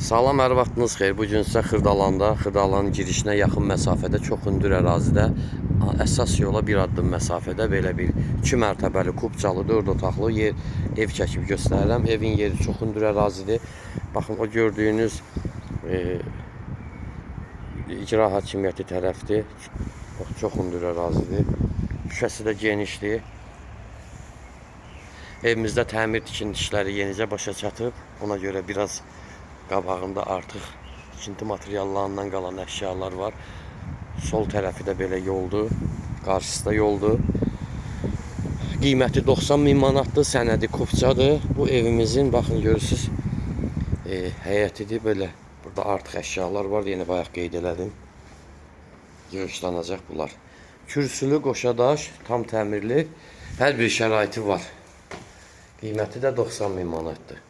Salam, hər vaxtınız xeyir. Bu gün sizə Xırdalanda, Xırdalanın girişinə yaxın məsafədə, çox hündür ərazidə, əsas yola bir addım məsafədə belə bir 2 mərtəbəli, kubcalı, 4 otaqlı yer, ev çəkib göstərirəm. Evin yeri çox hündür ərazidir. Baxın, o gördüyünüz icra hakimiyyəti tərəfdir. Bax, çox hündür ərazidir. Küçəsi də genişdir. Evimizdə təmir tikinti işləri yenicə başa çatıb. Ona görə biraz qabağında artıq tikinti materiallarından qalan əşyalar var. Sol tərəfi də belə yoldur. Qarşısı da yoldur. Qiyməti 90 min manatdır. Sənədi kupçadır. Bu evimizin baxın görürsüz həyətidir belə. Burada artıq əşyalar var. Yenə bayaq qeyd elədim. Yığışlanacaq bunlar. Kürsülü, qoşadaş, tam təmirli. Hər bir şəraiti var. Qiyməti də 90 min manatdır.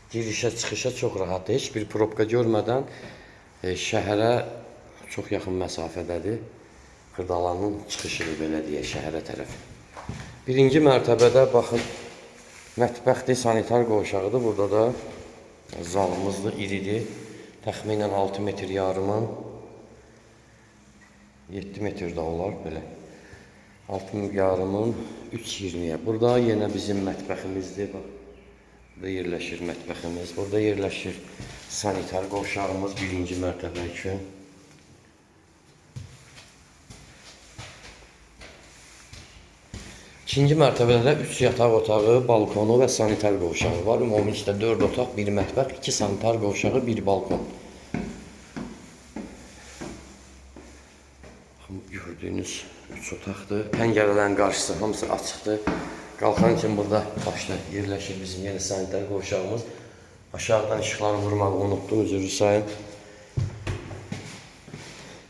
Girişə, çıxışa çox rahatdır. Heç bir probka görmədən şəhərə çox yaxın məsafədədir. Xırdalanın çıxışıdır belə deyək şəhərə tərəf. Birinci mərtəbədə baxın mətbəxdir, sanitar qovşağıdır. Burada da zalımızdır, iridir. Təxminən 6 metr yarımın 7 metr də olar belə. 6 yarımın 3,20-yə. Burada yenə bizim mətbəximizdir. Bax. Burada yerləşir mətbəximiz. Burada yerləşir sanitar qovşağımız birinci mərtəbə üçün. İkinci mərtəbədə də 3 yataq otağı, balkonu və sanitar qovşağı var. Ümumilikdə 4 otaq, 1 mətbəx, 2 sanitar qovşağı, 1 balkon. Baxın, gördüyünüz 3 otaqdır. Pəncərələrin qarşısı hamısı açıqdır. Qalxan kimi burada başda yerləşir bizim yenə sanitar qovşağımız. Aşağıdan işıqları vurmağı unutdum, üzr istəyirəm.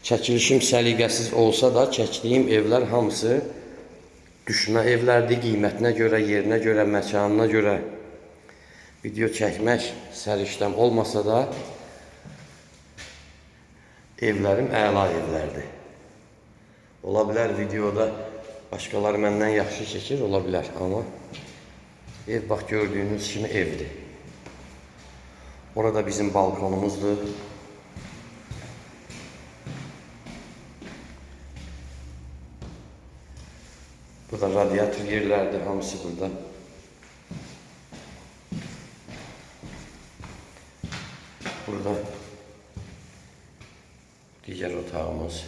Çəkilişim səliqəsiz olsa da çəkdiyim evlər hamısı düşmə evlərdir. Qiymətinə görə, yerinə görə, məkanına görə video çəkmək səriştəm olmasa da evlərim əla evlərdir. Ola bilər videoda başqaları məndən yaxşı çəkir, ola bilər, amma ev bax gördüyünüz kimi evdir. Orada bizim balkonumuzdur. Bu da radiator yerlərdir, hamısı burada. Burada digər otağımız.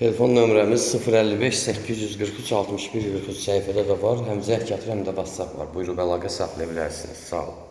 Telefon nömrəmiz 055 843 61 43 səhifədə də var. Həm zəng gətir, həm də WhatsApp var. Buyurub əlaqə saxlaya bilərsiniz. Sağ olun.